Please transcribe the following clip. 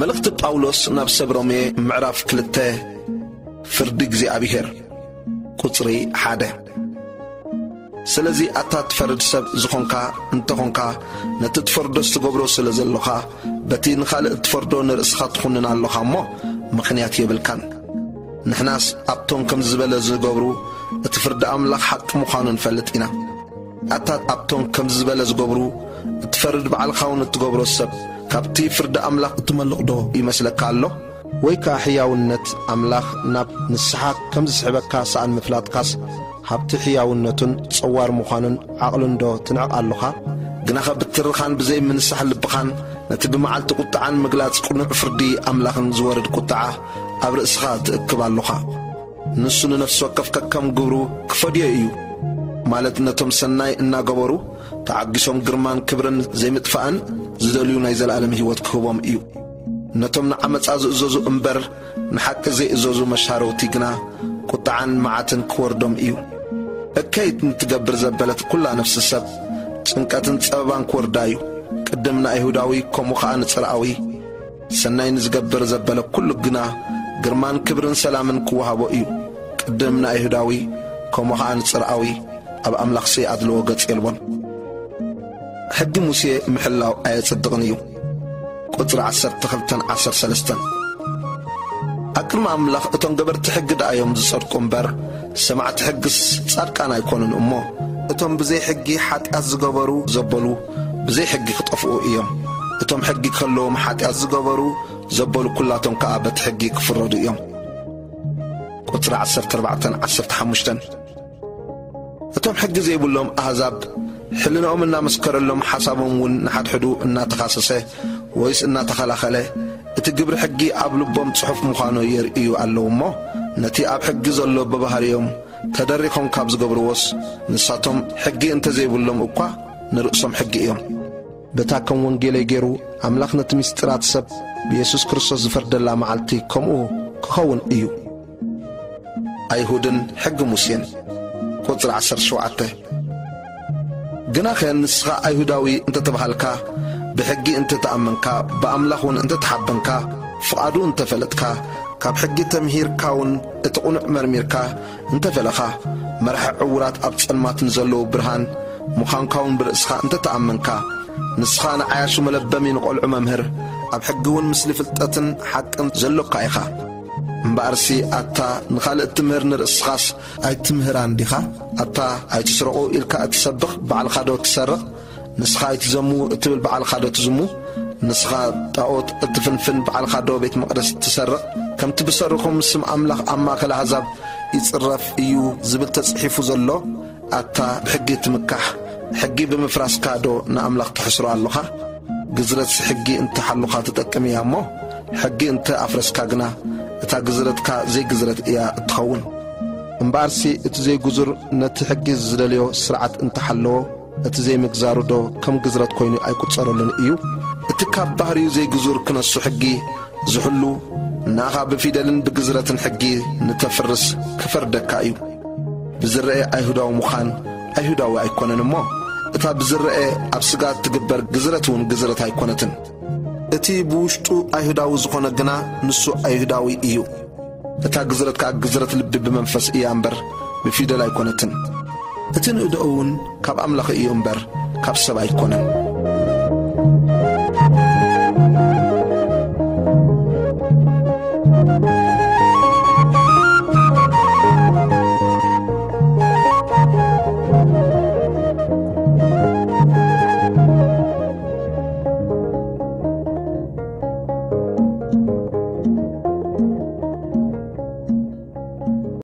መልእኽቲ ጳውሎስ ናብ ሰብ ሮሜ ምዕራፍ ክልተ። ፍርዲ እግዚኣብሔር። ቁጽሪ ሓደ። ስለዚ ኣታ ትፈርድ ሰብ ዝኾንካ እንተኾንካ፣ ነቲ ትፈርዶስ ትገብሮ ስለ ዘሎኻ፣ በቲ ንኻልእ እትፈርዶ ንርእስኻ ትኹንን ኣሎኻ እሞ፣ ምኽንያት የብልካን። ንሕናስ ኣብቶም ከምዚ ዝበለ ዝገብሩ እቲ ፍርዲ ኣምላኽ ሓቂ ምዃኑ ንፈልጥ ኢና። ኣታ ኣብቶም ከምዚ ዝበለ ዝገብሩ እትፈርድ ባዕልኻ እውን እትገብሮ ሰብ፣ ካብቲ ፍርዲ ኣምላኽ እትመልቕ ዶ ይመስለካ ኣሎ? ወይ ከኣ ሕያውነት ኣምላኽ ናብ ንስሓ ከም ዝስሕበካ ሰኣን ምፍላጥካስ፣ ሃብቲ ሕያውነቱን ጸዋር ምዃኑን ዓቕሉን ዶ ትንዕቕ ኣሎኻ? ግናኸ ብትርኻን ብዘይ ምንሳሕ ልብኻን ነቲ ብመዓልቲ ቁጥዓን ምግላጽ ቅኑዕ ፍርዲ ኣምላኽን ዝወርድ ቁጥዓ ኣብ ርእስኻ ትእክብ ኣሎኻ። ንሱ ንነፍሲ ወከፍ ከከም ግብሩ ክፈድዮ እዩ፣ ማለት ነቶም ሰናይ እናገበሩ ተዓጊሶም ግርማን ክብርን ዘይምጥፋእን ዝደልዩ ናይ ዘለኣለም ህይወት ክህቦም እዩ። ነቶም ንዓመጻ ዝእዘዙ እምበር ንሓቂ ዘይእዘዙ መሻረውቲ ግና ቁጥዓን መዓትን ክወርዶም እዩ። እከይ ንትገብር ዘበለት ኩላ ነፍሲ ሰብ ጭንቀትን ጸበባን ክወርዳ እዩ። ቅድም ንኣይሁዳዊ ከምኡ ኸኣ ንጽርኣዊ። ሰናይ ንዝገብር ዘበለ ኩሉ ግና ግርማን ክብርን ሰላምን ክወሃቦ እዩ። ቅድም ንኣይሁዳዊ ከምኡ ኸኣ ንጽርኣዊ። ኣብ ኣምላኽሲ ኣድልዎ ገጽ የልቦን። ሕጊ ሙሴ ምሕላው ኣየጽድቕን እዩ። ቁጽሪ ዓሰርተ ክልተን ዓሰርተ ሰለስተን። ኣብ ቅድሚ ኣምላኽ እቶም ገበርቲ ሕጊ ደኣ እዮም ዝጸድቁ እምበር፣ ሰማዕቲ ሕግስ ጻድቃን ኣይኮኑን እሞ፣ እቶም ብዘይ ሕጊ ሓጢኣት ዝገበሩ ዘበሉ ብዘይ ሕጊ ክጠፍኡ እዮም። እቶም ሕጊ ከለዎም ሓጢኣት ዝገበሩ ዘበሉ ኩላቶም ከኣ በቲ ሕጊ ክፍረዱ እዮም። ቁጽሪ ዓሰርተ ኣርባዕተን ዓሰርተ ሓሙሽተን። እቶም ሕጊ ዘይብሎም ኣህዛብ፣ ሕልናኦም እናመስከረሎም፣ ሓሳቦም እውን ንሓድሕዱ እናተኻሰሰ ወይስ እናተኸላኸለ፣ እቲ ግብሪ ሕጊ ኣብ ልቦም ጽሑፍ ምዃኑ የርእዩ ኣለዉ እሞ፣ ነቲ ኣብ ሕጊ ዘሎ ብባህርዮም ተደሪኾም ካብ ዝገብርዎስ፣ ንሳቶም ሕጊ እንተ ዘይብሎም እኳ ንርእሶም ሕጊ እዮም። በታ ከም ወንጌለይ ገይሩ ኣምላኽ ነቲ ምስጢራት ሰብ ብየሱስ ክርስቶስ ዝፈርደላ መዓልቲ ከምኡ ክኸውን እዩ። ኣይሁድን ሕጊ ሙሴን። ቁጽሪ ዓሰርተ ሸውዓተ። ግናኸ ንስኻ ኣይሁዳዊ እንተ ተባሃልካ፣ ብሕጊ እንተ ተኣመንካ፣ ብኣምላኽ እውን እንተ ተሓበንካ፣ ፍቓዱ እንተ ፈለጥካ፣ ካብ ሕጊ ተምሂርካ እውን እቲ ቕኑዕ መርሚርካ እንተ ፈለኻ፣ መርሒ ዕዉራት ኣብ ጸልማት ንዘለዉ ብርሃን ምዃንካ እውን ብርእስኻ እንተ ተኣመንካ፣ ንስኻ ንዓያሹ መለበሚ፣ ንቖልዑ መምህር፣ ኣብ ሕጊ እውን ምስሊ ፍልጠትን ሓቅን ዘሎካ ኢኻ። እምበኣርሲ ኣታ ንኻልእ እትምህር ንርእስኻስ ኣይትምህራን ዲኻ? ኣታ ኣይትስረቑ ኢልካ እትሰብኽ ባዕልኻ ዶ ትሰርቕ? ንስኻ ኣይትዘሙ እትብል ባዕልኻ ዶ ትዝሙ? ንስኻ ጣኦት እትፍንፍን ባዕልኻ ዶ ቤት መቕደስ ትሰርቕ? ከምቲ ብሰሩኹም ስም ኣምላኽ ኣብ ማእከል ኣህዛብ ይጽረፍ እዩ ዝብል ተጽሒፉ ዘሎ፣ ኣታ ብሕጊ ትምካሕ፣ ሕጊ ብምፍራስካ ዶ ንኣምላኽ ተሕስሮ ኣሎኻ? ግዝረትሲ ሕጊ እንተ ሓሉኻ ትጠቅም እያ እሞ፣ ሕጊ እንተ ኣፍረስካ ግና፣ እታ ግዝረትካ ዘይግዝረት እያ እትኸውን። እምበኣርሲ እቲ ዘይግዙር ነቲ ሕጊ ዝደልዮ ስርዓት እንተ ሓለዎ፣ እቲ ዘይምግዛሩ ዶ ከም ግዝረት ኮይኑ ኣይቁጸረሉን እዩ? እቲ ካብ ባህሪኡ ዘይግዙር ክነሱ ሕጊ ዝሕሉ፣ ንኣኻ ብፊደልን ብግዝረትን ሕጊ ንተፍርስ ክፈርደካ እዩ። ብዝረኤ ኣይሁዳዊ ምዃን ኣይሁዳዊ ኣይኮነን እሞ፣ እታ ብዝረኤ ኣብ ስጋ እትግበር ግዝረት እውን ግዝረት ኣይኮነትን። እቲ ብውሽጡ ኣይሁዳዊ ዝኾነ ግና ንሱ ኣይሁዳዊ እዩ። እታ ግዝረት ከኣ ግዝረት ልቢ ብመንፈስ እያ እምበር ብፊደል ኣይኮነትን። እቲ ንእደኡ እውን ካብ ኣምላኽ እዩ እምበር ካብ ሰብ ኣይኮነን።